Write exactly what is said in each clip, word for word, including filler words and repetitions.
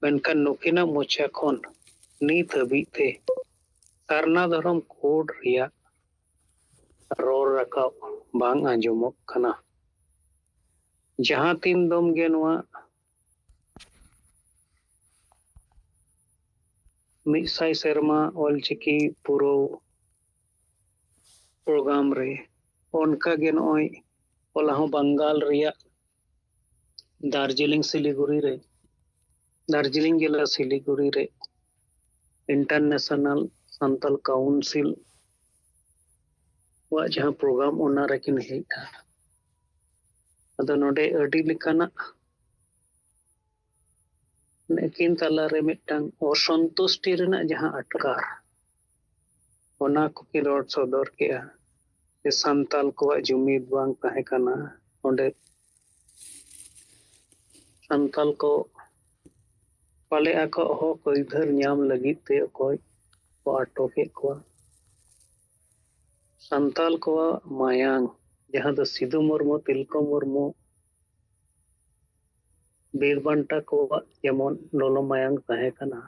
ᱢᱮᱱᱠᱷᱟᱱ ᱱᱩᱠᱤᱱᱟᱜ ᱢᱚᱪᱟ ᱠᱷᱚᱱ ᱱᱤᱛ ᱦᱟᱹᱵᱤᱡ ᱛᱮ ᱥᱟᱨᱱᱟ ᱫᱷᱚᱨᱚᱢ ᱠᱳᱰ ᱨᱮᱭᱟᱜ ᱨᱚᱲ ᱨᱟᱠᱟᱵ ᱵᱟᱝ ᱟᱸᱡᱚᱢᱚᱜ ᱠᱟᱱᱟ᱾ ᱡᱟᱦᱟᱸ ᱛᱤᱱ ᱫᱚᱢ ᱜᱮ ᱱᱚᱣᱟ ᱢᱤᱫ ᱥᱟᱭ ᱥᱮᱨᱢᱟ ᱚᱞᱪᱤᱠᱤ ᱯᱩᱨᱟᱹᱣ ᱯᱨᱳᱜᱨᱟᱢ ᱨᱮ, ᱚᱱᱠᱟ ᱜᱮ ᱱᱚᱜᱼᱚᱭ ᱦᱚᱞᱟ ᱦᱚᱸ ᱵᱟᱝᱜᱟᱞ ᱨᱮᱭᱟᱜ ᱫᱟᱨᱡᱤᱞᱤᱝ ᱥᱤᱞᱤᱜᱩᱲᱤ ᱨᱮ, ᱫᱟᱨᱡᱤᱞᱤᱝ ᱡᱮᱞᱟ ᱥᱤᱞᱤᱜᱩᱲᱤ ᱨᱮ ᱤᱱᱴᱟᱨᱱᱮᱥᱱᱟᱞ ᱥᱟᱱᱛᱟᱞ ᱠᱟᱣᱩᱱᱥᱤᱞ ᱣᱟᱜ ᱡᱟᱦᱟᱸ ᱯᱨᱳᱜᱨᱟᱢ, ᱚᱱᱟ ᱨᱮᱠᱤᱱ ᱦᱮᱡᱼᱟ᱾ ᱟᱫᱚ ᱱᱚᱰᱮ ᱟᱹᱰᱤ ᱞᱮᱠᱟᱱᱟᱜ ᱱᱩᱠᱤᱱ ᱛᱟᱞᱟᱨᱮ ᱢᱤᱫᱴᱟᱝ ᱚᱥᱚᱱᱛᱩᱥᱴᱤ ᱨᱮᱱᱟᱜ ᱡᱟᱦᱟᱸ ᱟᱴᱠᱟᱨ, ᱚᱱᱟ ᱠᱚᱠᱤᱱ ᱨᱚᱲ ᱥᱚᱫᱚᱨ ᱠᱮᱜᱼᱟ᱾ ᱡᱮ ᱥᱟᱱᱛᱟᱞ ᱠᱚᱣᱟᱜ ᱡᱩᱢᱤᱫ ᱵᱟᱝ ᱛᱟᱦᱮᱸ ᱠᱟᱱᱟ, ᱚᱸᱰᱮ ᱥᱟᱱᱛᱟᱞ ᱠᱚ ᱯᱟᱞᱮ ᱟᱠᱚᱣᱟᱜ ᱦᱚᱠ ᱟᱹᱭᱫᱟᱹᱨ ᱧᱟᱢ ᱞᱟᱹᱜᱤᱫ ᱛᱮ ᱚᱠᱚᱭ ᱠᱚ ᱟᱴᱚᱠᱮᱫ ᱠᱚᱣᱟ᱾ ᱥᱟᱱᱛᱟᱞ ᱠᱚᱣᱟᱜ ᱢᱟᱭᱟᱝ, ᱡᱟᱦᱟᱸ ᱫᱚ ᱥᱤᱫᱩ ᱢᱩᱨᱢᱩ, ᱛᱤᱞᱠᱟᱹ ᱢᱩᱨᱢᱩ, ᱵᱤᱨ ᱵᱟᱱᱴᱟ ᱠᱚᱣᱟᱜ ᱡᱮᱢᱚᱱ ᱞᱚᱞᱚ ᱢᱟᱭᱟᱝ ᱛᱟᱦᱮᱸ ᱠᱟᱱᱟ,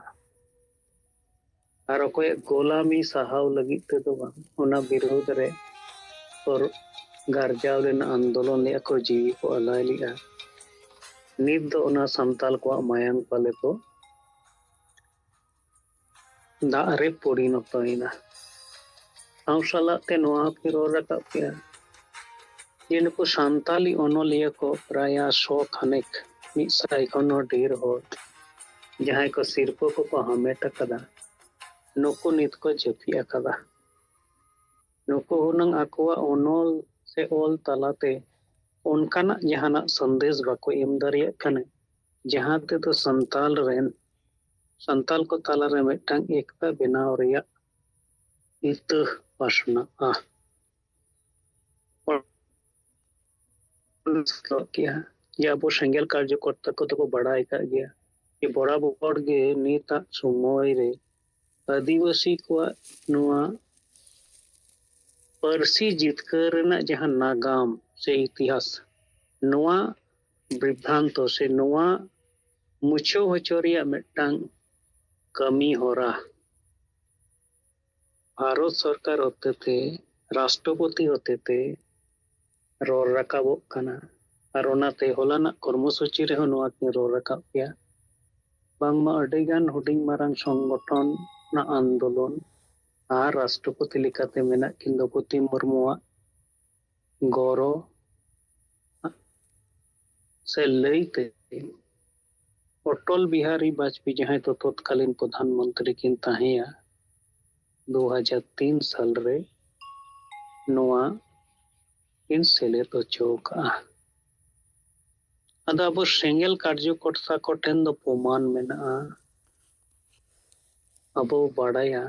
ᱟᱨ ᱚᱠᱚᱭᱟᱜ ᱜᱳᱞᱟᱢᱤ ᱥᱟᱦᱟᱣ ᱞᱟᱹᱜᱤᱫ ᱛᱮᱫᱚ ᱵᱟᱝ, ᱚᱱᱟ ᱵᱤᱨᱳᱫᱷ ᱨᱮ ᱠᱚ ᱜᱟᱨᱡᱟᱣ ᱞᱮᱱᱟ, ᱟᱱᱫᱳᱞᱚᱱ ᱞᱮᱫᱼᱟ ᱠᱚ, ᱡᱤᱣᱤ ᱠᱚ ᱟᱞᱟᱭ ᱞᱮᱫᱼᱟ᱾ ᱱᱤᱛ ᱫᱚ ᱚᱱᱟ ᱥᱟᱱᱛᱟᱞ ᱠᱚᱣᱟᱜ ᱢᱟᱭᱟᱝ ᱯᱟᱞᱮ ᱠᱚ ᱫᱟᱜ ᱨᱮ ᱯᱚᱨᱤᱱᱚᱛᱚᱭᱮᱱᱟ᱾ ᱥᱟᱶ ᱥᱟᱞᱟᱜ ᱛᱮ ᱱᱚᱣᱟ ᱦᱚᱸᱠᱤᱱ ᱨᱚᱲ ᱨᱟᱠᱟᱵ ᱠᱮᱜᱼᱟ ᱡᱮ ᱱᱩᱠᱩ ᱥᱟᱱᱛᱟᱞᱤ ᱚᱱᱚᱞᱤᱭᱟᱹ ᱠᱚ ᱯᱨᱟᱭ ᱥᱚ ᱠᱷᱟᱱᱮᱠ, ᱢᱤᱫ ᱥᱟᱭ ᱠᱷᱚᱱ ᱦᱚᱸ ᱰᱷᱮᱨ ᱦᱚᱲ, ᱡᱟᱦᱟᱸᱭ ᱠᱚ ᱥᱤᱨᱯᱟᱹ ᱠᱚᱠᱚ ᱦᱟᱢᱮᱴ ᱟᱠᱟᱫᱟ, ᱱᱩᱠᱩ ᱱᱤᱛ ᱠᱚ ᱡᱟᱹᱯᱤᱫ ᱟᱠᱟᱫᱟ᱾ ᱱᱩᱠᱩ ᱦᱩᱱᱟᱹᱝ ᱟᱠᱚᱣᱟᱜ ᱚᱱᱚᱞ ᱥᱮ ᱚᱞ ᱛᱟᱞᱟᱛᱮ ᱚᱱᱠᱟᱱᱟᱜ ᱡᱟᱦᱟᱱᱟᱜ ᱥᱟᱸᱫᱮᱥ ᱵᱟᱠᱚ ᱮᱢ ᱫᱟᱲᱮᱭᱟᱜ ᱠᱟᱱᱟ, ᱡᱟᱦᱟᱸ ᱛᱮᱫᱚ ᱥᱟᱱᱛᱟᱞ ᱨᱮᱱ, ᱥᱟᱱᱛᱟᱞ ᱠᱚ ᱛᱟᱞᱟᱨᱮ ᱢᱤᱫᱴᱟᱝ ᱮᱠᱛᱟ ᱵᱮᱱᱟᱣ ᱨᱮᱭᱟᱜ ᱤᱛᱟᱹ ᱯᱟᱥᱱᱟᱜᱼᱟ᱾ ᱠᱮᱜᱼᱟ ᱡᱮ ᱟᱵᱚ ᱥᱮᱸᱜᱮᱞ ᱠᱟᱨᱡᱚᱠᱚᱨᱛᱟ ᱠᱚᱫᱚ ᱠᱚ ᱵᱟᱲᱟᱭ ᱟᱠᱟᱫ ᱜᱮᱭᱟ ᱡᱮ ᱵᱚᱨᱟᱵᱚᱨ ᱜᱮ ᱱᱤᱛᱟᱜ ᱥᱚᱢᱚᱭ ᱨᱮ ᱟᱹᱫᱤᱵᱟᱹᱥᱤ ᱠᱚᱣᱟᱜ ᱱᱚᱣᱟ ᱯᱟᱹᱨᱥᱤ ᱡᱤᱛᱠᱟᱹᱨ ᱨᱮᱱᱟᱜ ᱡᱟᱦᱟᱸ ᱱᱟᱜᱟᱢ ᱥᱮ ᱤᱛᱤᱦᱟᱥ, ᱱᱚᱣᱟ ᱵᱤᱵᱷᱨᱟᱱᱛᱚ ᱥᱮ ᱱᱚᱣᱟ ᱢᱩᱪᱷᱟᱹᱣ ᱦᱚᱪᱚ ᱨᱮᱭᱟᱜ ᱢᱤᱫᱴᱟᱝ ᱠᱟᱹᱢᱤ ᱦᱚᱨᱟ ᱵᱷᱟᱨᱚᱛ ᱥᱚᱨᱠᱟᱨ ᱦᱚᱛᱮᱛᱮ, ᱨᱟᱥᱴᱨᱚᱯᱚᱛᱤ ᱦᱚᱛᱮᱛᱮ ᱨᱚᱲ ᱨᱟᱠᱟᱵᱚᱜ ᱠᱟᱱᱟ᱾ ᱟᱨ ᱚᱱᱟᱛᱮ ᱦᱚᱞᱟᱱᱟᱜ ᱠᱚᱨᱢᱚᱥᱩᱪᱤ ᱨᱮᱦᱚᱸ ᱱᱚᱣᱟ ᱠᱤᱱ ᱨᱚᱲ ᱨᱟᱠᱟᱵ ᱜᱮᱭᱟ, ᱵᱟᱝᱢᱟ ᱟᱹᱰᱤᱜᱟᱱ ᱦᱩᱰᱤᱧ ᱢᱟᱨᱟᱝ ᱥᱚᱝᱜᱚᱴᱷᱚᱱ ᱨᱮᱱᱟᱜ ᱟᱱᱫᱳᱞᱚᱱ ᱟᱨ ᱨᱟᱥᱴᱨᱚᱯᱚᱛᱤ ᱞᱮᱠᱟᱛᱮ ᱢᱮᱱᱟᱜ ᱠᱤᱱ ᱫᱨᱚᱣᱯᱚᱫᱤ ᱢᱩᱨᱢᱩᱣᱟᱜ ᱜᱚᱨᱚ ᱥᱮ ᱞᱟᱹᱭᱛᱮ ᱚᱴᱚᱞ ᱵᱤᱦᱟᱨᱤ ᱵᱟᱡᱽᱯᱮᱭᱤ, ᱡᱟᱦᱟᱸᱭ ᱫᱚ ᱛᱚᱛᱠᱟᱞᱤᱱ ᱯᱨᱚᱫᱷᱟᱱ ᱢᱚᱱᱛᱨᱤ ᱠᱤᱱ ᱛᱟᱦᱮᱸᱭᱟ, ᱫᱩ ᱦᱟᱡᱟᱨ ᱛᱤᱱ ᱥᱟᱞ ᱨᱮ ᱱᱚᱣᱟ ᱠᱤᱱ ᱥᱮᱞᱮᱫ ᱦᱚᱪᱚ ᱟᱠᱟᱫᱼᱟ᱾ ᱟᱫᱚ ᱟᱵᱚ ᱥᱮᱸᱜᱮᱞ ᱠᱟᱨᱡᱚᱠᱚᱨᱛᱟ ᱠᱚᱴᱷᱮᱱ ᱫᱚ ᱯᱨᱚᱢᱟᱱ ᱢᱮᱱᱟᱜᱼᱟ᱾ ᱟᱵᱚ ᱵᱟᱲᱟᱭᱟ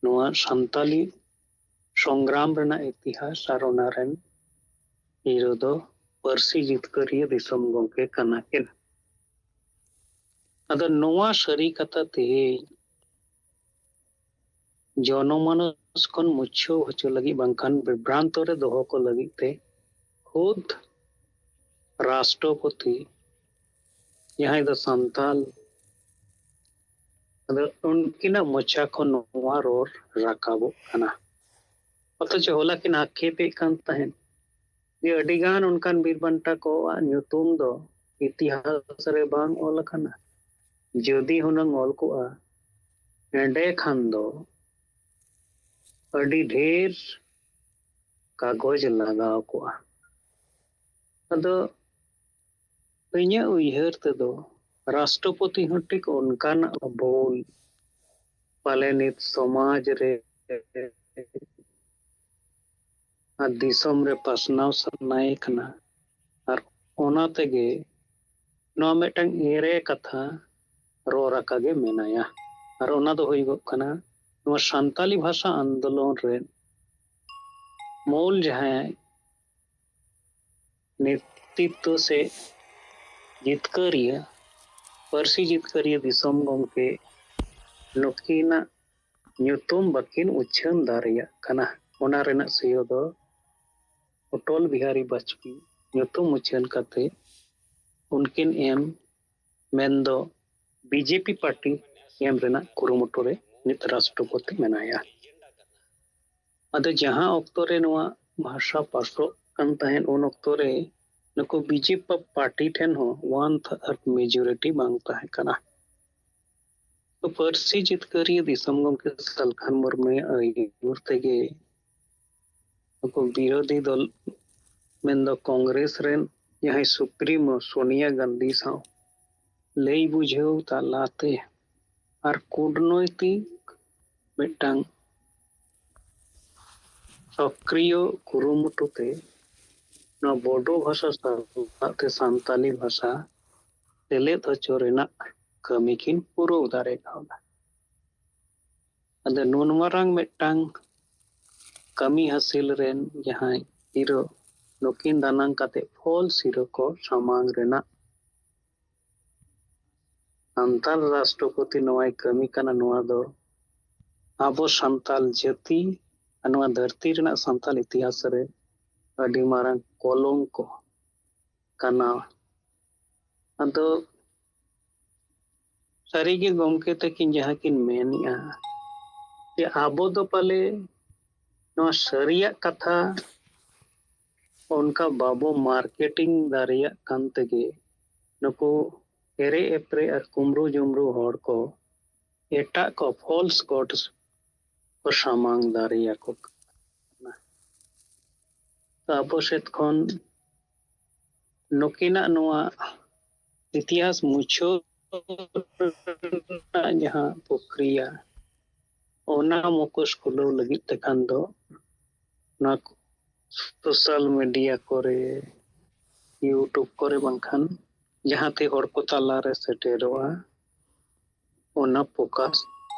ᱱᱚᱣᱟ ᱥᱟᱱᱛᱟᱞᱤ ᱥᱚᱝᱜᱨᱟᱢ ᱨᱮᱱᱟᱜ ᱤᱛᱤᱦᱟᱥ ᱟᱨ ᱚᱱᱟ ᱨᱮᱱ ᱦᱤᱨᱳ ᱫᱚ ᱯᱟᱹᱨᱥᱤ ᱡᱤᱛᱠᱟᱹᱨᱤᱭᱟᱹ ᱫᱤᱥᱚᱢ ᱜᱚᱢᱠᱮ ᱠᱟᱱᱟ ᱠᱤᱱ᱾ ᱟᱫᱚ ᱱᱚᱣᱟ ᱥᱟᱹᱨᱤ ᱠᱟᱛᱷᱟ ᱛᱮᱦᱮᱧ ᱡᱚᱱᱚᱢᱟᱱᱚᱥ ᱠᱷᱚᱱ ᱢᱩᱪᱷᱟᱹᱣ ᱦᱚᱪᱚ ᱞᱟᱹᱜᱤᱫ ᱵᱟᱝᱠᱷᱟᱱ ᱵᱤᱵᱷᱨᱟᱱᱛᱚ ᱨᱮ ᱫᱚᱦᱚ ᱠᱚ ᱞᱟᱹᱜᱤᱫ ᱛᱮ ᱠᱷᱩᱫ ᱨᱟᱥᱴᱨᱚᱯᱚᱛᱤ, ᱡᱟᱦᱟᱸᱭ ᱫᱚ ᱥᱟᱱᱛᱟᱞ, ᱟᱫᱚ ᱩᱱᱠᱤᱱᱟᱜ ᱢᱚᱪᱟ ᱠᱷᱚᱱ ᱱᱚᱣᱟ ᱨᱚᱲ ᱨᱟᱠᱟᱵᱚᱜ ᱠᱟᱱᱟ᱾ ᱚᱛᱷᱚᱪᱚ ᱦᱚᱞᱟ ᱠᱤᱱ ᱟᱠᱷᱮᱯᱮᱫ ᱠᱟᱱ ᱛᱟᱦᱮᱸᱫ ᱡᱮ ᱟᱹᱰᱤᱜᱟᱱ ᱚᱱᱠᱟᱱ ᱵᱤᱨ ᱵᱟᱱᱴᱟ ᱠᱚᱣᱟᱜ ᱧᱩᱛᱩᱢ ᱫᱚ ᱤᱛᱤᱦᱟᱥ ᱨᱮ ᱵᱟᱝ ᱚᱞ ᱟᱠᱟᱱᱟ᱾ ᱡᱩᱫᱤ ᱦᱩᱱᱟᱹᱝ ᱚᱞ ᱠᱚᱜᱼᱟ, ᱮᱸᱰᱮ ᱠᱷᱟᱱ ᱫᱚ ᱟᱹᱰᱤ ᱰᱷᱮᱨ ᱠᱟᱜᱚᱡᱽ ᱞᱟᱜᱟᱣ ᱠᱚᱜᱼᱟ᱾ ᱟᱫᱚ ᱤᱧᱟᱹᱜ ᱩᱭᱦᱟᱹᱨ ᱛᱮᱫᱚ ᱨᱟᱥᱴᱨᱚᱯᱚᱛᱤ ᱦᱚᱸ ᱴᱷᱤᱠ ᱚᱱᱠᱟᱱᱟᱜ ᱵᱷᱩᱞ ᱯᱟᱞᱮ ᱱᱤᱛ ᱥᱚᱢᱟᱡᱽ ᱨᱮ ᱟᱨ ᱫᱤᱥᱚᱢ ᱨᱮ ᱯᱟᱥᱱᱟᱣ ᱥᱟᱱᱟᱭᱮ ᱠᱟᱱᱟ᱾ ᱟᱨ ᱚᱱᱟ ᱛᱮᱜᱮ ᱱᱚᱣᱟ ᱢᱤᱫᱴᱟᱝ ᱮᱲᱮ ᱠᱟᱛᱷᱟ ᱨᱚᱲ ᱟᱠᱟ ᱜᱮ ᱢᱮᱱᱟᱭᱟ᱾ ᱟᱨ ᱚᱱᱟ ᱫᱚ ᱦᱩᱭᱩᱜᱚᱜ ᱠᱟᱱᱟ, ᱱᱚᱣᱟ ᱥᱟᱱᱛᱟᱞᱤ ᱵᱷᱟᱥᱟ ᱟᱱᱫᱳᱞᱚᱱ ᱨᱮ ᱢᱩᱞ ᱡᱟᱦᱟᱸᱭ ᱱᱮᱛᱨᱤᱛᱵ ᱥᱮ ᱡᱤᱛᱠᱟᱹᱨᱤᱭᱟᱹ, ᱯᱟᱹᱨᱥᱤ ᱡᱤᱛᱠᱟᱹᱨᱤᱭᱟᱹ ᱫᱤᱥᱚᱢ ᱜᱚᱢᱠᱮ, ᱱᱩᱠᱤᱱᱟᱜ ᱧᱩᱛᱩᱢ ᱵᱟᱹᱠᱤᱱ ᱩᱪᱷᱟᱹᱱ ᱫᱟᱲᱮᱭᱟᱜ ᱠᱟᱱᱟ᱾ ᱚᱱᱟ ᱨᱮᱱᱟᱜ ᱥᱤᱭᱳ ᱫᱚ ᱚᱴᱚᱞ ᱵᱤᱦᱟᱨᱤ ᱵᱟᱡᱽᱯᱮᱭᱤ ᱧᱩᱛᱩᱢ ᱩᱪᱷᱟᱹᱱ ᱠᱟᱛᱮ ᱩᱱᱠᱤᱱ ᱮᱢ ᱢᱮᱱᱫᱚ ᱵᱤᱡᱮᱯᱤ ᱯᱟᱨᱴᱤ ᱮᱢ ᱨᱮᱱᱟᱜ ᱠᱩᱨᱩᱢᱩᱴᱩ ᱨᱮ ᱱᱤᱛ ᱨᱟᱥᱴᱨᱚᱯᱚᱛᱤ ᱢᱮᱱᱟᱭᱟ᱾ ᱟᱫᱚ ᱡᱟᱦᱟᱸ ᱚᱠᱛᱚ ᱨᱮ ᱱᱚᱣᱟ ᱵᱷᱟᱥᱟ ᱯᱟᱥᱚᱜ ᱠᱟᱱ ᱛᱟᱦᱮᱸᱫ, ᱩᱱ ᱚᱠᱛᱚ ᱨᱮ ᱱᱩᱠᱩ ᱵᱤᱡᱮᱯᱤ ᱯᱟᱨᱴᱤ ᱴᱷᱮᱱ ᱦᱚᱸ ᱚᱣᱟᱱ ᱛᱷᱟᱨᱰ ᱢᱮᱡᱚᱨᱤᱴᱤ ᱵᱟᱝ ᱛᱟᱦᱮᱸ ᱠᱟᱱᱟ᱾ ᱛᱚ ᱯᱟᱹᱨᱥᱤ ᱡᱤᱛᱠᱟᱹᱨᱤᱭᱟᱹ ᱫᱤᱥᱚᱢ ᱜᱚᱢᱠᱮ ᱥᱟᱞᱠᱷᱟᱱ ᱢᱩᱨᱢᱩᱭᱟᱜ ᱟᱹᱭᱩᱨ ᱛᱮᱜᱮ ᱱᱩᱠᱩ ᱵᱤᱨᱳᱫᱷᱤ ᱫᱚᱞ ᱢᱮᱱᱫᱚ ᱠᱚᱝᱜᱨᱮᱥ ᱨᱮᱱ ᱡᱟᱦᱟᱸᱭ ᱥᱩᱯᱨᱤᱢᱳ ᱥᱳᱱᱤᱭᱟ ᱜᱟᱱᱫᱷᱤ ᱥᱟᱶ ᱞᱟᱹᱭ ᱵᱩᱡᱷᱟᱹᱣ ᱛᱟᱞᱟᱛᱮ ᱟᱨ ᱠᱩᱴᱱᱳᱭᱛᱤᱠ ᱢᱤᱫᱴᱟᱝ ᱥᱚᱠᱨᱤᱭᱚ ᱠᱩᱨᱩᱢᱩᱴᱩ ᱛᱮ ᱱᱚᱣᱟ ᱵᱳᱰᱳ ᱵᱷᱟᱥᱟ ᱥᱟᱶᱛᱮ ᱥᱟᱱᱛᱟᱞᱤ ᱵᱷᱟᱥᱟ ᱥᱮᱞᱮᱫ ᱦᱚᱪᱚ ᱨᱮᱱᱟᱜ ᱠᱟᱹᱢᱤ ᱠᱤᱱ ᱯᱩᱨᱟᱹᱣ ᱫᱟᱲᱮ ᱠᱟᱣᱫᱟ᱾ ᱟᱫᱚ ᱱᱩᱱ ᱢᱟᱨᱟᱝ ᱢᱤᱫᱴᱟᱝ ᱠᱟᱹᱢᱤ ᱦᱟᱹᱥᱤᱞ ᱨᱮᱱ ᱡᱟᱦᱟᱸᱭ ᱦᱤᱨᱳ, ᱱᱩᱠᱤᱱ ᱫᱟᱱᱟᱝ ᱠᱟᱛᱮ ᱯᱷᱚᱞᱥ ᱦᱤᱨᱳ ᱠᱚ ᱥᱟᱢᱟᱝ ᱨᱮᱱᱟᱜ ᱥᱟᱱᱛᱟᱲ ᱨᱟᱥᱴᱨᱚᱯᱚᱛᱤ ᱱᱚᱣᱟᱭ ᱠᱟᱹᱢᱤ ᱠᱟᱱᱟ, ᱱᱚᱣᱟ ᱫᱚ ᱟᱵᱚ ᱥᱟᱱᱛᱟᱲ ᱡᱟᱹᱛᱤ ᱟᱨ ᱱᱚᱣᱟ ᱫᱷᱟᱹᱨᱛᱤ ᱨᱮᱱᱟᱜ ᱥᱟᱱᱛᱟᱲ ᱤᱛᱤᱦᱟᱥ ᱨᱮ ᱟᱹᱰᱤ ᱢᱟᱨᱟᱝ ᱠᱚᱞᱚᱝᱠᱚ ᱠᱟᱱᱟ᱾ ᱟᱫᱚ ᱥᱟᱹᱨᱤᱜᱮ ᱜᱚᱢᱠᱮ ᱛᱟᱹᱠᱤᱱ ᱡᱟᱦᱟᱸ ᱠᱤᱱ ᱢᱮᱱᱮᱜᱼᱟ ᱡᱮ ᱟᱵᱚ ᱫᱚ ᱯᱟᱞᱮ ᱱᱚᱣᱟ ᱥᱟᱹᱨᱤᱭᱟᱜ ᱠᱟᱛᱷᱟ ᱚᱱᱠᱟ ᱵᱟᱵᱚ ᱢᱟᱨᱠᱮᱴᱤᱝ ᱫᱟᱲᱮᱭᱟᱜ ᱠᱟᱱ ᱛᱮᱜᱮ ᱱᱩᱠᱩ ᱮᱨᱮ ᱮᱯᱨᱮ ᱟᱨ ᱠᱩᱢᱵᱽᱲᱩ ᱡᱩᱢᱲᱩ ᱦᱚᱲ ᱠᱚ ᱮᱴᱟᱜ ᱠᱚ ᱯᱷᱚᱞᱥ ᱜᱚᱰ ᱠᱚ ᱥᱟᱢᱟᱝ ᱫᱟᱲᱮᱭᱟᱠᱚ ᱠᱟᱱᱟ᱾ ᱛᱚ ᱟᱵᱚ ᱥᱮᱫ ᱠᱷᱚᱱ ᱱᱩᱠᱤᱱᱟᱜ ᱱᱚᱣᱟ ᱤᱛᱤᱦᱟᱥ ᱢᱩᱪᱷᱟᱹᱣ ᱨᱮᱱᱟᱜ ᱡᱟᱦᱟᱸ ᱯᱨᱚᱠᱨᱤᱭᱟ, ᱚᱱᱟ ᱢᱩᱠᱷᱚᱥ ᱠᱷᱩᱞᱟᱹᱣ ᱞᱟᱹᱜᱤᱫ ᱛᱮᱠᱷᱟᱱ ᱫᱚ ᱱᱚᱣᱟ ᱥᱳᱥᱟᱞ ᱢᱤᱰᱤᱭᱟ ᱠᱚᱨᱮ, ᱭᱩᱴᱩᱵᱽ ᱠᱚᱨᱮ ᱵᱟᱝᱠᱷᱟᱱ ᱡᱟᱦᱟᱸ ᱛᱮ ᱦᱚᱲ ᱠᱚ ᱛᱟᱞᱟᱨᱮ ᱥᱮᱴᱮᱨᱚᱜᱼᱟ, ᱚᱱᱟ ᱯᱷᱳᱠᱟᱥ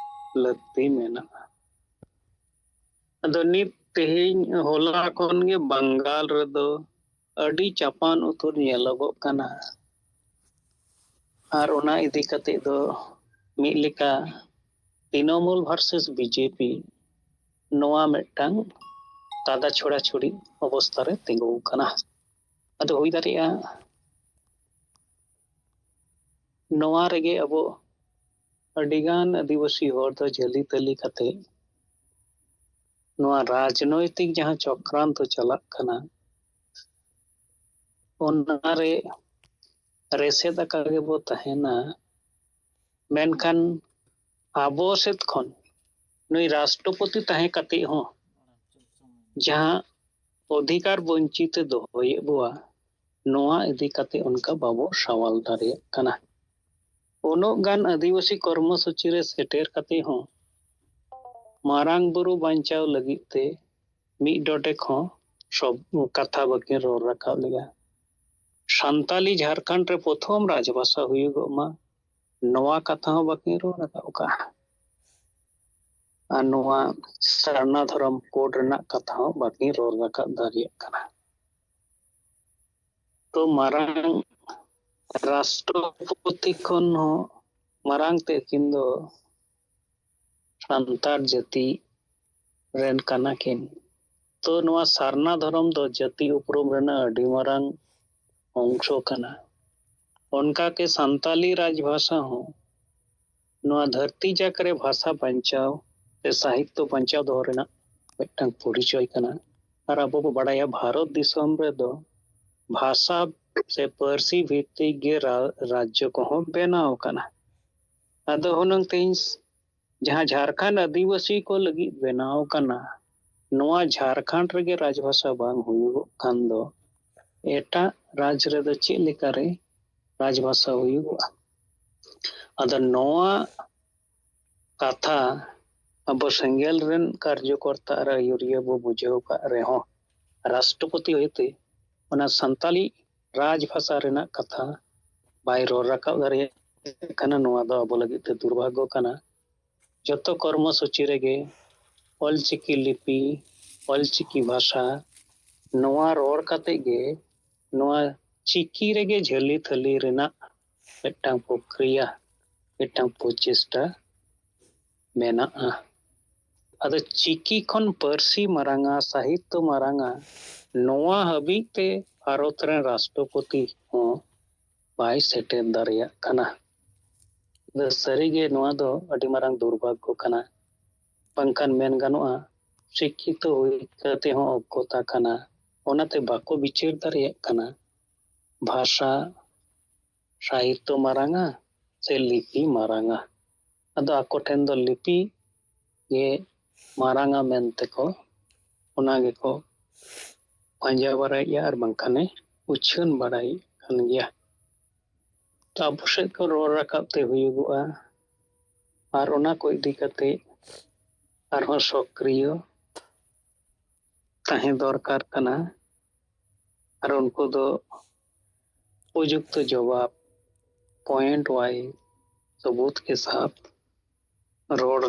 ᱞᱟᱹᱠᱛᱤ ᱢᱮᱱᱟᱜᱼᱟ᱾ ᱟᱫᱚ ᱱᱤᱛ ᱛᱮᱦᱮᱧ ᱦᱚᱞᱟ ᱠᱷᱚᱱ ᱜᱮ ᱵᱟᱝᱜᱟᱞ ᱨᱮᱫᱚ ᱟᱹᱰᱤ ᱪᱟᱯᱟᱱ ᱩᱛᱟᱹᱨ ᱧᱮᱞᱚᱜᱚᱜ ᱠᱟᱱᱟ᱾ ᱟᱨ ᱚᱱᱟ ᱤᱫᱤ ᱠᱟᱛᱮ ᱫᱚ ᱢᱤᱫ ᱞᱮᱠᱟ ᱛᱨᱤᱱᱚᱢᱩᱞ ᱵᱷᱟᱨᱥᱮᱥ ᱵᱤᱡᱮᱯᱤ ᱱᱚᱣᱟ ᱢᱤᱫᱴᱟᱝ ᱛᱟᱫᱟ ᱪᱷᱚᱲᱟ ᱪᱷᱩᱲᱤ ᱚᱵᱚᱥᱛᱷᱟ ᱨᱮ ᱛᱤᱸᱜᱩ ᱟᱠᱟᱱᱟ᱾ ᱟᱫᱚ ᱦᱩᱭ ᱫᱟᱲᱮᱭᱟᱜᱼᱟ ᱱᱚᱣᱟ ᱨᱮᱜᱮ ᱟᱵᱚ ᱟᱹᱰᱤᱜᱟᱱ ᱟᱹᱫᱤᱵᱟᱹᱥᱤ ᱦᱚᱲ ᱫᱚ ᱡᱷᱟᱹᱞᱤ ᱛᱟᱹᱞᱤ ᱠᱟᱛᱮ ᱱᱚᱣᱟ ᱨᱟᱡᱽᱱᱳᱭᱛᱤᱠ ᱡᱟᱦᱟᱸ ᱪᱚᱠᱨᱟᱱᱛᱚ ᱪᱟᱞᱟᱜ ᱠᱟᱱᱟ, ᱚᱱᱟᱨᱮ ᱨᱮᱥᱮᱫ ᱟᱠᱟ ᱜᱮᱵᱚ ᱛᱟᱦᱮᱱᱟ᱾ ᱢᱮᱱᱠᱷᱟᱱ ᱟᱵᱚ ᱥᱮᱫ ᱠᱷᱚᱱ ᱱᱩᱭ ᱨᱟᱥᱴᱨᱚᱯᱚᱛᱤ ᱛᱟᱦᱮᱸ ᱠᱟᱛᱮ ᱦᱚᱸ ᱡᱟᱦᱟᱸ ᱚᱫᱷᱤᱠᱟᱨ ᱵᱚᱧᱪᱤᱛ ᱮ ᱫᱚᱦᱚᱭᱮᱫ ᱵᱚᱣᱟ, ᱱᱚᱣᱟ ᱤᱫᱤ ᱠᱟᱛᱮ ᱚᱱᱠᱟ ᱵᱟᱵᱚ ᱥᱟᱣᱟᱞ ᱫᱟᱲᱮᱭᱟᱜ ᱠᱟᱱᱟ᱾ ᱩᱱᱟᱹᱜ ᱜᱟᱱ ᱟᱹᱫᱤᱵᱟᱹᱥᱤ ᱠᱚᱨᱢᱚ ᱥᱩᱪᱤ ᱨᱮ ᱥᱮᱴᱮᱨ ᱠᱟᱛᱮ ᱦᱚᱸ ᱢᱟᱨᱟᱝ ᱵᱩᱨᱩ ᱵᱟᱧᱪᱟᱣ ᱞᱟᱹᱜᱤᱫ ᱛᱮ ᱢᱤᱫ ᱰᱚᱰᱮᱠ ᱦᱚᱸ ᱥᱚᱵ ᱠᱟᱛᱷᱟ ᱵᱟᱹᱠᱤᱱ ᱨᱚᱲ ᱨᱟᱠᱟᱵ ᱞᱮᱫᱟ᱾ ᱥᱟᱱᱛᱟᱞᱤ ᱡᱷᱟᱲᱠᱷᱚᱸᱰ ᱨᱮ ᱯᱨᱚᱛᱷᱚᱢ ᱨᱟᱡᱽᱵᱷᱟᱥᱟ ᱦᱩᱭᱩᱜᱚᱜ ᱢᱟ, ᱱᱚᱣᱟ ᱠᱟᱛᱷᱟ ᱦᱚᱸ ᱵᱟᱹᱠᱤᱱ ᱨᱚᱲ ᱨᱟᱠᱟᱵ ᱠᱟᱜᱼᱟ᱾ ᱟᱨ ᱱᱚᱣᱟ ᱥᱟᱨᱱᱟ ᱫᱷᱚᱨᱚᱢ ᱠᱳᱰ ᱨᱮᱱᱟᱜ ᱠᱟᱛᱷᱟ ᱦᱚᱸ ᱵᱟᱹᱠᱤᱱ ᱨᱚᱲ ᱨᱟᱠᱟᱵ ᱫᱟᱲᱮᱭᱟᱜ ᱠᱟᱱᱟ᱾ ᱛᱚ ᱢᱟᱨᱟᱝ ᱨᱟᱥᱴᱨᱚᱯᱚᱛᱤ ᱠᱷᱚᱱ ᱦᱚᱸ ᱢᱟᱨᱟᱝ ᱛᱮ ᱟᱹᱠᱤᱱ ᱫᱚ ᱥᱟᱱᱛᱟᱲ ᱡᱟᱹᱛᱤ ᱨᱮᱱ ᱠᱟᱱᱟ ᱠᱤᱱ᱾ ᱛᱚ ᱱᱚᱣᱟ ᱥᱟᱨᱱᱟ ᱫᱷᱚᱨᱚᱢ ᱫᱚ ᱡᱟᱹᱛᱤ ᱩᱯᱨᱩᱢ ᱨᱮᱱᱟᱜ ᱟᱹᱰᱤ ᱢᱟᱨᱟᱝ ᱚᱝᱥᱚ ᱠᱟᱱᱟ᱾ ᱚᱱᱠᱟ ᱜᱮ ᱥᱟᱱᱛᱟᱞᱤ ᱨᱟᱡᱽᱵᱷᱟᱥᱟ ᱦᱚᱸ ᱱᱚᱣᱟ ᱫᱷᱟᱹᱨᱛᱤ ᱡᱟᱠ ᱨᱮ ᱵᱷᱟᱥᱟ ᱵᱟᱧᱪᱟᱣ ᱥᱮ ᱥᱟᱦᱤᱛᱛᱚ ᱵᱟᱧᱪᱟᱣ ᱫᱚᱦᱚ ᱨᱮᱱᱟᱜ ᱢᱤᱫᱴᱟᱝ ᱯᱚᱨᱤᱪᱚᱭ ᱠᱟᱱᱟ᱾ ᱟᱨ ᱟᱵᱚ ᱵᱚ ᱵᱟᱲᱟᱭᱟ, ᱵᱷᱟᱨᱚᱛ ᱫᱤᱥᱚᱢ ᱨᱮᱫᱚ ᱵᱷᱟᱥᱟ ᱥᱮ ᱯᱟᱹᱨᱥᱤ ᱵᱷᱤᱛᱛᱤᱠ ᱜᱮ ᱨᱟ-, ᱨᱟᱡᱽᱡᱚ ᱠᱚᱦᱚᱸ ᱵᱮᱱᱟᱣ ᱟᱠᱟᱱᱟ᱾ ᱟᱫᱚ ᱦᱩᱱᱟᱹᱝ ᱛᱮᱦᱮᱧ ᱡᱟᱦᱟᱸ ᱡᱷᱟᱲᱠᱷᱚᱸᱰ ᱟᱹᱫᱤᱵᱟᱹᱥᱤ ᱠᱚ ᱞᱟᱹᱜᱤᱫ ᱵᱮᱱᱟᱣ ᱟᱠᱟᱱᱟ, ᱱᱚᱣᱟ ᱡᱷᱟᱲᱠᱷᱚᱸᱰ ᱨᱮᱜᱮ ᱨᱟᱡᱽᱵᱷᱟᱥᱟ ᱵᱟᱝ ᱦᱩᱭᱩᱜᱚᱜ ᱠᱷᱟᱱ ᱫᱚ ᱮᱴᱟᱜ ᱨᱟᱡᱽ ᱨᱮᱫᱚ ᱪᱮᱫ ᱞᱮᱠᱟᱨᱮ ᱨᱟᱡᱽᱵᱷᱟᱥᱟ ᱦᱩᱭᱩᱜᱚᱜᱼᱟ? ᱟᱫᱚ ᱱᱚᱣᱟ ᱠᱟᱛᱷᱟ ᱟᱵᱚ ᱥᱮᱸᱜᱮᱞ ᱨᱮᱱ ᱠᱟᱨᱡᱚᱠᱚᱨᱛᱟ ᱟᱨ ᱟᱹᱭᱩᱨᱤᱭᱟᱹ ᱵᱚ ᱵᱩᱡᱷᱟᱹᱣ ᱟᱠᱟᱫ ᱨᱮᱦᱚᱸ, ᱨᱟᱥᱴᱨᱚᱯᱚᱛᱤ ᱦᱚᱭᱛᱮ ᱚᱱᱟ ᱥᱟᱱᱛᱟᱞᱤ ᱨᱟᱡᱽᱵᱷᱟᱥᱟ ᱨᱮᱱᱟᱜ ᱠᱟᱛᱷᱟ ᱵᱟᱭ ᱨᱚᱲ ᱨᱟᱠᱟᱵ ᱫᱟᱲᱮᱭᱟᱜ ᱠᱟᱱᱟ᱾ ᱱᱚᱣᱟ ᱫᱚ ᱟᱵᱚ ᱞᱟᱹᱜᱤᱫ ᱛᱮ ᱫᱩᱨᱵᱷᱟᱜᱽᱜᱚ ᱠᱟᱱᱟ᱾ ᱡᱚᱛᱚ ᱠᱚᱨᱢᱚ ᱥᱩᱪᱤ ᱨᱮᱜᱮ ᱚᱞᱪᱤᱠᱤ ᱞᱤᱯᱤ, ᱚᱞᱪᱤᱠᱤ ᱵᱷᱟᱥᱟ, ᱱᱚᱣᱟ ᱨᱚᱲ ᱠᱟᱛᱮ ᱜᱮ ᱱᱚᱣᱟ ᱪᱤᱠᱤ ᱨᱮᱜᱮ ᱡᱷᱟᱹᱞᱤ ᱛᱷᱟᱹᱞᱤ ᱨᱮᱱᱟᱜ ᱢᱤᱫᱴᱟᱝ ᱯᱨᱚᱠᱨᱤᱭᱟ, ᱢᱤᱫᱴᱟᱝ ᱯᱨᱚᱪᱮᱥᱴᱟ ᱢᱮᱱᱟᱜᱼᱟ᱾ ᱟᱫᱚ ᱪᱤᱠᱤ ᱠᱷᱚᱱ ᱯᱟᱹᱨᱥᱤ ᱢᱟᱨᱟᱝᱟ, ᱥᱟᱦᱤᱛᱛᱚ ᱢᱟᱨᱟᱝᱟ, ᱱᱚᱣᱟ ᱦᱟᱹᱵᱤᱡ ᱛᱮ ᱵᱷᱟᱨᱚᱛ ᱨᱮᱱ ᱨᱟᱥᱴᱨᱚᱯᱚᱛᱤ ᱦᱚᱸ ᱵᱟᱭ ᱥᱮᱴᱮᱨ ᱫᱟᱲᱮᱭᱟᱜ ᱠᱟᱱᱟ᱾ ᱟᱫᱚ ᱥᱟᱹᱨᱤᱜᱮ ᱱᱚᱣᱟ ᱫᱚ ᱟᱹᱰᱤ ᱢᱟᱨᱟᱝ ᱫᱩᱨᱵᱷᱟᱜᱽᱜᱚ ᱠᱟᱱᱟ, ᱵᱟᱝᱠᱷᱟᱱ ᱢᱮᱱ ᱜᱟᱱᱚᱜᱼᱟ, ᱥᱤᱠᱠᱷᱤᱛᱚ ᱦᱩᱭ ᱠᱟᱛᱮ ᱦᱚᱸ ᱚᱜᱽᱜᱚᱛᱟ ᱠᱟᱱᱟ, ᱚᱱᱟᱛᱮ ᱵᱟᱠᱚ ᱵᱤᱪᱟᱹᱨ ᱫᱟᱲᱮᱭᱟᱜ ᱠᱟᱱᱟ᱾ ᱵᱷᱟᱥᱟ, ᱥᱟᱦᱤᱛᱛᱚ ᱢᱟᱨᱟᱝᱟ ᱥᱮ ᱞᱤᱯᱤ ᱢᱟᱨᱟᱝᱟ? ᱟᱫᱚ ᱟᱠᱚ ᱴᱷᱮᱱ ᱫᱚ ᱞᱤᱯᱤ ᱜᱮ ᱢᱟᱨᱟᱝᱟ ᱢᱮᱱᱛᱮ ᱠᱚ, ᱚᱱᱟ ᱜᱮᱠᱚ ᱯᱟᱸᱡᱟ ᱵᱟᱲᱟᱭᱮᱫᱼᱟ ᱟᱨ ᱵᱟᱝᱠᱷᱟᱱᱮ ᱩᱪᱷᱟᱹᱱ ᱵᱟᱲᱟᱭᱮᱫ ᱠᱟᱱ ᱜᱮᱭᱟ᱾ ᱛᱚ ᱟᱵᱚ ᱥᱮᱫ ᱠᱚ ᱨᱚᱲ ᱨᱟᱠᱟᱵ ᱛᱮ ᱦᱩᱭᱩᱜᱚᱜᱼᱟ, ᱟᱨ ᱚᱱᱟ ᱠᱚ ᱤᱫᱤ ᱠᱟᱛᱮ ᱟᱨᱦᱚᱸ ᱥᱚᱠᱨᱤᱭᱚ ᱛᱟᱦᱮᱸ ᱫᱚᱨᱠᱟᱨ ᱠᱟᱱᱟ᱾ ᱟᱨ ᱩᱱᱠᱩ ᱫᱚ ᱩᱯᱚᱡᱩᱠᱛᱚ ᱡᱚᱵᱟᱵ, point wise ᱥᱟᱵᱩᱛ ᱠᱮ ᱥᱟᱛᱷ ᱨᱚᱲ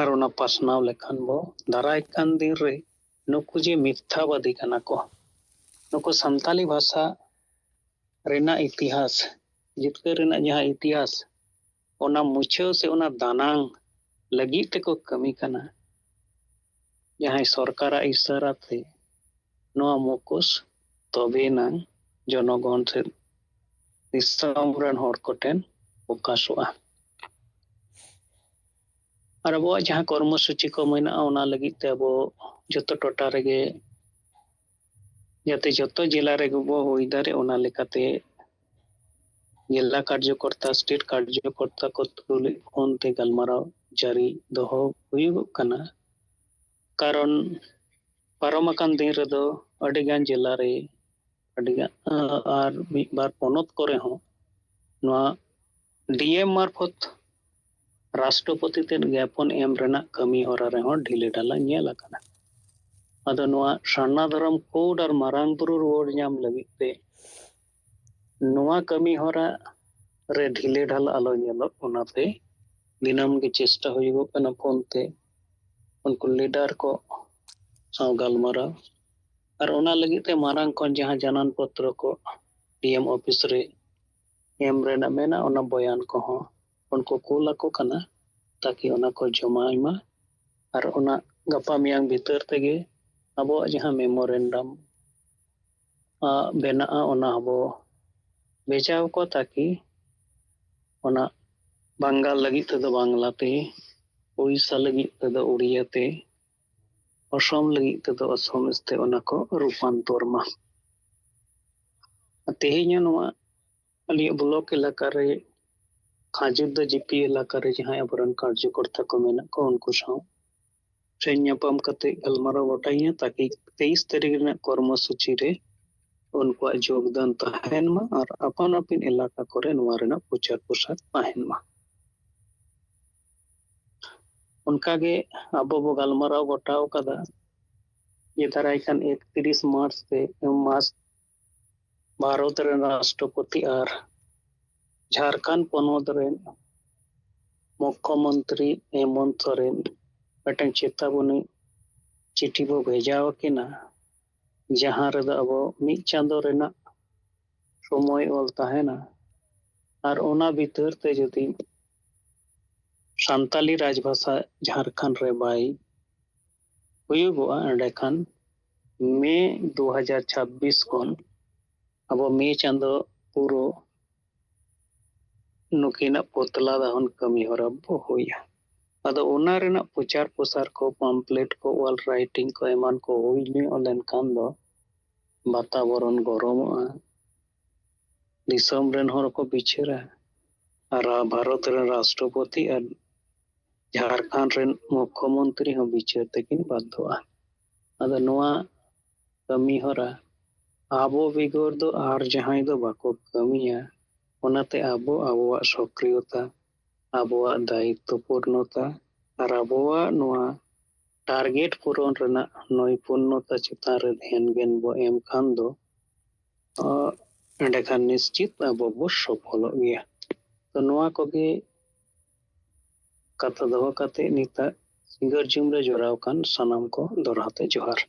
ᱟᱨ ᱚᱱᱟ ᱯᱟᱥᱱᱟᱣ ᱞᱮᱠᱷᱟᱱ ᱵᱚ ᱫᱟᱨᱟᱭ ᱠᱟᱱ ᱫᱤᱱ ᱨᱮ ᱱᱩᱠᱩ ᱡᱮ ᱢᱤᱛᱷᱟᱵᱟᱫᱤ ᱠᱟᱱᱟ ᱠᱚ, ᱱᱩᱠᱩ ᱥᱟᱱᱛᱟᱞᱤ ᱵᱷᱟᱥᱟ ᱨᱮᱱᱟᱜ ᱤᱛᱤᱦᱟᱥ, ᱡᱤᱛᱠᱟᱹᱨ ᱨᱮᱱᱟᱜ ᱡᱟᱦᱟᱸ ᱤᱛᱤᱦᱟᱥ, ᱚᱱᱟ ᱢᱩᱪᱷᱟᱹᱣ ᱥᱮ ᱚᱱᱟ ᱫᱟᱱᱟᱝ ᱞᱟᱹᱜᱤᱫ ᱛᱮᱠᱚ ᱠᱟᱹᱢᱤ ᱠᱟᱱᱟ᱾ ᱡᱟᱦᱟᱸᱭ ᱥᱚᱨᱠᱟᱨᱟᱜ ᱤᱥᱟᱨᱟ ᱛᱮ ᱱᱚᱣᱟ ᱢᱩᱠᱩᱥ ᱛᱚᱵᱮᱱᱟᱝ ᱡᱚᱱᱚᱜᱚᱱ ᱥᱮ ᱫᱤᱥᱚᱢ ᱨᱮᱱ ᱦᱚᱲ ᱠᱚᱴᱷᱮᱱ ᱯᱨᱚᱠᱟᱥᱚᱜᱼᱟ᱾ ᱟᱨ ᱟᱵᱚᱣᱟᱜ ᱡᱟᱦᱟᱸ ᱠᱚᱨᱢᱚ ᱥᱩᱪᱤ ᱠᱚ ᱢᱮᱱᱟᱜᱼᱟ, ᱚᱱᱟ ᱞᱟᱹᱜᱤᱫ ᱛᱮ ᱟᱵᱚ ᱡᱚᱛᱚ ᱴᱚᱴᱷᱟ ᱨᱮᱜᱮ ᱡᱟᱛᱮ ᱡᱚᱛᱚ ᱡᱮᱞᱟ ᱨᱮᱜᱮ ᱵᱚ ᱦᱩᱭ ᱫᱟᱲᱮ, ᱚᱱᱟ ᱞᱮᱠᱟᱛᱮ ᱡᱮᱞᱟ ᱠᱟᱨᱡᱚᱠᱚᱨᱛᱟ, ᱥᱴᱮᱴ ᱠᱟᱨᱡᱚᱠᱚᱨᱛᱟ ᱠᱚ ᱛᱩᱞᱩᱡ ᱯᱷᱳᱱ ᱛᱮ ᱜᱟᱞᱢᱟᱨᱟᱣ ᱡᱟᱹᱨᱤ ᱫᱚᱦᱚ ᱦᱩᱭᱩᱜᱚᱜ ᱠᱟᱱᱟ᱾ ᱠᱟᱨᱚᱱ ᱯᱟᱨᱚᱢ ᱟᱠᱟᱱ ᱫᱤᱱ ᱨᱮᱫᱚ ᱟᱹᱰᱤᱜᱟᱱ ᱡᱮᱞᱟ ᱨᱮ, ᱟᱹᱰᱤᱜᱟᱱ, ᱟᱨ ᱢᱤᱫ ᱵᱟᱨ ᱯᱚᱱᱚᱛ ᱠᱚᱨᱮ ᱦᱚᱸ ᱱᱚᱣᱟ ᱰᱤ ᱮᱢ ᱢᱟᱨᱯᱷᱚᱛ ᱨᱟᱥᱴᱨᱚᱯᱚᱛᱤ ᱛᱮ ᱜᱮᱯᱚᱱ ᱮᱢ ᱨᱮᱱᱟᱜ ᱠᱟᱹᱢᱤ ᱦᱚᱨᱟ ᱨᱮᱦᱚᱸ ᱰᱷᱤᱞᱟᱹ ᱰᱷᱟᱞᱟ ᱧᱮᱞ ᱟᱠᱟᱱᱟ᱾ ᱟᱫᱚ ᱱᱚᱣᱟ ᱥᱟᱨᱱᱟ ᱫᱷᱚᱨᱚᱢ ᱠᱳᱰ ᱟᱨ ᱢᱟᱨᱟᱝ ᱵᱩᱨᱩ ᱨᱩᱣᱟᱹᱲ ᱧᱟᱢ ᱞᱟᱹᱜᱤᱫ ᱛᱮ ᱱᱚᱣᱟ ᱠᱟᱹᱢᱤ ᱦᱚᱨᱟ ᱨᱮ ᱰᱷᱤᱞᱟᱹ ᱰᱷᱟᱞᱟ ᱟᱞᱚ ᱧᱮᱞᱚᱜ, ᱚᱱᱟᱛᱮ ᱫᱤᱱᱟᱹᱢ ᱜᱮ ᱪᱮᱥᱴᱟ ᱦᱩᱭᱩᱜᱚᱜ ᱠᱟᱱᱟ ᱯᱷᱳᱱ ᱛᱮ ᱩᱱᱠᱩ ᱞᱤᱰᱟᱨ ᱠᱚ ᱥᱟᱶ ᱜᱟᱞᱢᱟᱨᱟᱣ᱾ ᱟᱨ ᱚᱱᱟ ᱞᱟᱹᱜᱤᱫ ᱛᱮ ᱢᱟᱨᱟᱝ ᱠᱷᱚᱱ ᱡᱟᱦᱟᱸ ᱡᱟᱱᱟᱱ ᱯᱚᱛᱨᱚ ᱠᱚ ᱰᱤ ᱮᱢ ᱚᱯᱷᱤᱥ ᱨᱮ ᱮᱢ ᱨᱮᱱᱟᱜ ᱢᱮᱱᱟᱜ, ᱚᱱᱟ ᱵᱚᱭᱟᱱ ᱠᱚᱦᱚᱸ ᱩᱱᱠᱩ ᱠᱩᱞ ᱟᱠᱚ ᱠᱟᱱᱟ, ᱛᱟᱠᱤ ᱚᱱᱟ ᱠᱚ ᱡᱚᱢᱟᱭ ᱢᱟ᱾ ᱟᱨ ᱚᱱᱟ ᱜᱟᱯᱟ ᱢᱮᱭᱟᱝ ᱵᱷᱤᱛᱟᱹᱨ ᱛᱮᱜᱮ ᱟᱵᱚᱣᱟᱜ ᱡᱟᱦᱟᱸ ᱢᱮᱢᱳᱨᱮᱱᱰᱟᱢ, ᱟ, ᱵᱮᱱᱟᱜᱼᱟ, ᱚᱱᱟ ᱦᱚᱸᱵᱚ ᱵᱷᱮᱡᱟ ᱟᱠᱚᱣᱟ, ᱛᱟᱠᱤ ᱚᱱᱟ ᱵᱟᱝᱜᱟᱞ ᱞᱟᱹᱜᱤᱫ ᱛᱮᱫᱚ ᱵᱟᱝᱞᱟ ᱛᱮ, ᱳᱲᱤᱥᱥᱟ ᱞᱟᱹᱜᱤᱫ ᱛᱮᱫᱚ ᱳᱲᱤᱭᱟ ᱛᱮ, ᱚᱥᱚᱢ ᱞᱟᱹᱜᱤᱫ ᱛᱮᱫᱚ ᱟᱥᱟᱢᱤᱡ ᱛᱮ ᱚᱱᱟ ᱠᱚ ᱨᱩᱯᱟᱱᱛᱚᱨ ᱢᱟ᱾ ᱛᱮᱦᱮᱧ ᱦᱚᱸ ᱱᱚᱣᱟ ᱟᱞᱮᱭᱟᱜ ᱵᱞᱚᱠ ᱮᱞᱟᱠᱟ ᱨᱮ ᱠᱷᱟᱡᱩᱨᱫᱟ ᱡᱤᱯᱤ ᱮᱞᱟᱠᱟ ᱨᱮ ᱡᱟᱦᱟᱸᱭ ᱟᱵᱚᱨᱮᱱ ᱠᱟᱨᱡᱚᱠᱚᱨᱛᱟ ᱠᱚ ᱢᱮᱱᱟᱜ ᱠᱚᱣᱟ, ᱩᱱᱠᱩ ᱥᱟᱶ ᱴᱷᱮᱱ ᱧᱟᱯᱟᱢ ᱠᱟᱛᱮ ᱜᱟᱞᱢᱟᱨᱟᱣ ᱜᱚᱴᱟᱭᱟ, ᱛᱟᱠᱤ ᱛᱮᱭᱤᱥ ᱛᱟᱹᱨᱤᱠᱷ ᱨᱮᱱᱟᱜ ᱠᱚᱨᱢᱚᱥᱩᱪᱤ ᱨᱮ ᱩᱱᱠᱩᱣᱟᱜ ᱡᱳᱜᱽᱫᱟᱱ ᱛᱟᱦᱮᱱ ᱢᱟ ᱟᱨ ᱟᱯᱟᱱ ᱟᱹᱯᱤᱱ ᱮᱞᱟᱠᱟ ᱠᱚᱨᱮ ᱱᱚᱣᱟ ᱨᱮᱱᱟᱜ ᱯᱨᱚᱪᱟᱨ ᱯᱨᱚᱥᱟᱨ ᱛᱟᱦᱮᱱ ᱢᱟ᱾ ᱚᱱᱠᱟᱜᱮ ᱟᱵᱚ ᱵᱚ ᱜᱟᱞᱢᱟᱨᱟᱣ ᱜᱚᱴᱟᱣ ᱠᱟᱫᱟ ᱡᱮ ᱫᱟᱨᱟᱭ ᱠᱟᱱ ᱮᱠᱛᱤᱨᱤᱥ ᱢᱟᱨᱪ ᱛᱮ, ᱢᱟᱨᱪ ᱵᱷᱟᱨᱚᱛ ᱨᱮᱱ ᱨᱟᱥᱴᱨᱚᱯᱚᱛᱤ ᱟᱨ ᱡᱷᱟᱲᱠᱷᱚᱸᱰ ᱯᱚᱱᱚᱛ ᱨᱮᱱ ᱢᱩᱠᱠᱷᱚᱢᱚᱱᱛᱨᱤ ᱦᱮᱢᱚᱱᱛ ᱥᱚᱨᱮᱱ ᱢᱤᱫᱴᱟᱝ ᱪᱮᱛᱟᱵᱚᱱᱤ ᱪᱤᱴᱷᱤ ᱵᱚ ᱵᱷᱮᱡᱟ ᱟᱹᱠᱤᱱᱟ, ᱡᱟᱦᱟᱸ ᱨᱮᱫᱚ ᱟᱵᱚ ᱢᱤᱫ ᱪᱟᱸᱫᱚ ᱨᱮᱱᱟᱜ ᱥᱚᱢᱚᱭ ᱚᱞ ᱛᱟᱦᱮᱱᱟ᱾ ᱟᱨ ᱚᱱᱟ ᱵᱷᱤᱛᱟᱹᱨ ᱛᱮ ᱡᱩᱫᱤ ᱥᱟᱱᱛᱟᱞᱤ ᱨᱟᱡᱽᱵᱷᱟᱥᱟ ᱡᱷᱟᱲᱠᱷᱚᱸᱰ ᱨᱮ ᱵᱟᱭ ᱦᱩᱭᱩᱜᱚᱜᱼᱟ, ᱮᱸᱰᱮᱠᱷᱟᱱ ᱢᱮ ᱫᱩ ᱦᱟᱡᱟᱨ ᱪᱷᱟᱵᱵᱤᱥ ᱠᱷᱚᱱ ᱟᱵᱚ ᱢᱮ ᱪᱟᱸᱫᱚ ᱯᱩᱨᱟᱹ ᱱᱩᱠᱤᱱᱟᱜ ᱯᱚᱛᱞᱟ ᱫᱟᱦᱚᱱ ᱠᱟᱹᱢᱤ ᱦᱚᱨᱟ ᱵᱚ ᱦᱩᱭᱟ᱾ ᱟᱫᱚ ᱚᱱᱟ ᱨᱮᱱᱟᱜ ᱯᱨᱚᱪᱟᱨ ᱯᱨᱚᱥᱟᱨ ᱠᱚ, ᱯᱟᱢᱯᱞᱮᱴ ᱠᱚ, ᱚᱞ ᱨᱟᱭᱴᱤᱝ ᱠᱚ ᱮᱢᱟᱱ ᱠᱚ ᱦᱩᱭ ᱧᱚᱜ ᱞᱮᱱᱠᱷᱟᱱ ᱫᱚ ᱵᱟᱛᱟᱵᱚᱨᱚᱱ ᱜᱚᱨᱚᱢᱚᱜᱼᱟ, ᱫᱤᱥᱚᱢ ᱨᱮᱱ ᱦᱚᱲ ᱠᱚ ᱵᱤᱪᱟᱹᱨᱟ, ᱟᱨ ᱵᱷᱟᱨᱚᱛ ᱨᱮᱱ ᱨᱟᱥᱴᱨᱚᱯᱚᱛᱤ ᱟᱨ ᱡᱷᱟᱲᱠᱷᱚᱸᱰ ᱨᱮᱱ ᱢᱩᱠᱠᱷᱚᱢᱚᱱᱛᱨᱤ ᱦᱚᱸ ᱵᱤᱪᱟᱹᱨ ᱛᱮᱠᱤᱱ ᱵᱟᱫᱽᱫᱷᱚᱜᱼᱟ᱾ ᱟᱫᱚ ᱱᱚᱣᱟ ᱠᱟᱹᱢᱤ ᱦᱚᱨᱟ ᱟᱵᱚ ᱵᱮᱜᱚᱨ ᱫᱚ ᱟᱨ ᱡᱟᱦᱟᱸᱭ ᱫᱚ ᱵᱟᱠᱚ ᱠᱟᱹᱢᱤᱭᱟ᱾ ᱚᱱᱟᱛᱮ ᱟᱵᱚ ᱟᱵᱚᱣᱟᱜ ᱥᱚᱠᱨᱤᱭᱚᱛᱟ, ᱟᱵᱚᱣᱟᱜ ᱫᱟᱭᱤᱛᱛᱚ ᱯᱩᱨᱱᱚᱛᱟ ᱟᱨ ᱟᱵᱚᱣᱟᱜ ᱱᱚᱣᱟ ᱴᱟᱨᱜᱮᱴ ᱯᱩᱨᱚᱱ ᱨᱮᱱᱟᱜ ᱱᱳᱭᱯᱩᱱᱱᱚᱛᱟ ᱪᱮᱛᱟᱱ ᱨᱮ ᱫᱷᱮᱭᱟᱱ ᱜᱮᱭᱟᱱ ᱵᱚ ᱮᱢ ᱠᱷᱟᱱ ᱫᱚ, ᱟᱸ, ᱮᱸᱰᱮᱠᱷᱟᱱ ᱱᱤᱥᱪᱤᱛ ᱟᱵᱚ ᱵᱚ ᱥᱚᱯᱷᱚᱞᱚᱜ ᱜᱮᱭᱟ᱾ ᱛᱚ ᱱᱚᱣᱟ ᱠᱚᱜᱮ ᱠᱟᱛᱷᱟ ᱫᱚᱦᱚ ᱠᱟᱛᱮ ᱱᱤᱛᱟᱜ ᱥᱤᱸᱜᱟᱹᱨ ᱡᱩᱢ ᱨᱮ ᱡᱚᱲᱟᱣ ᱠᱟᱱ ᱥᱟᱱᱟᱢ ᱠᱚ ᱫᱚᱲᱦᱟ ᱛᱮ ᱡᱚᱦᱟᱨ᱾